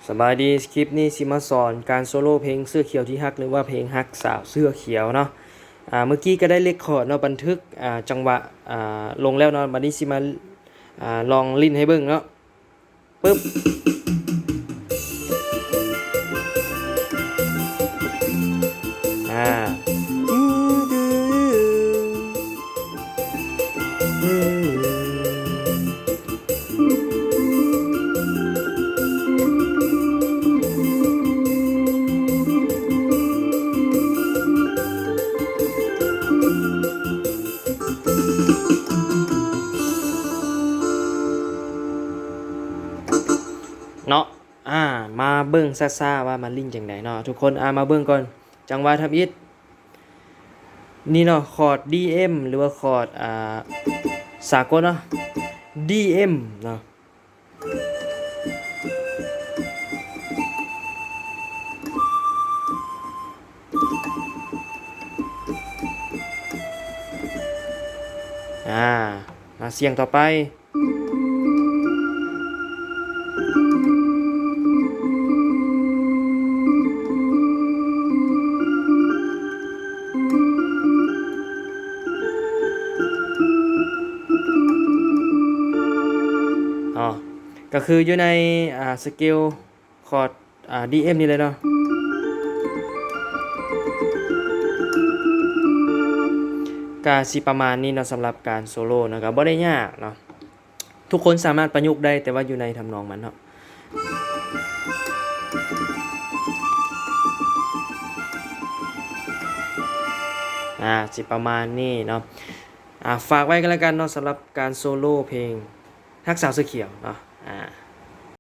ສະບາຍດີ, ຄລິບນີ້ຊິມາສອນການໂຊໂລເພງເສື້ອຂຽວທີ່ຮັກ ຫຼືວ່າເພງຮັກສາວເສື້ອຂຽວເນາະ. ອາ ເມື່ອກີ້ກໍໄດ້ເລກຄອດເນາະ, ບັນທຶກ ອາ ຈັງຫວະ ອາ ລົງແລ້ວເນາະ. ບັດນີ້ຊິມາ ອາ ລອງຫຼິ້ນໃຫ້ເບິ່ງເນາະ. ປຶບ ອາ ເນາະ. ອາ ມາເບິ່ງຊ້າໆວ່າມັນຫຼິ້ນຈັ່ງໃດເນາະທຸກຄົນ. ອາ ມາເບິ່ງກ່ອນ ຈັງຫວະທຳອິດນີ້ເນາະ, ຄອດດີເອັມ ຫຼືວ່າຄອດ ອາ ສາກົນເນາະ, ດີເອັມເນາະ. ອາ ມາສ່ຽງຕໍ່ໄປ. ອໍ ກໍຄືຢູ່ໃນ ອາ ສະເກວຄອດ ອາ ດີເອັມນີ້ເລີຍເນາະ. ກະຊິປະມານນີ້ເນາະ ສຳລັບການໂຊໂລເນາະ, ກະບໍ່ໄດ້ຍາກເນາະ. ທຸກຄົນສາມາດປະຍຸກໄດ້ ແຕ່ວ່າຢູ່ໃນທຳນອງມັນເນາະ. ອາ ຊິປະມານນີ້ເນາະ. ອາ ຝາກໄວ້ກັນແລ້ວກັນເນາະ ສຳລັບການໂຊໂລເພງຮັກສາວເສື້ອຂຽວເນາະ.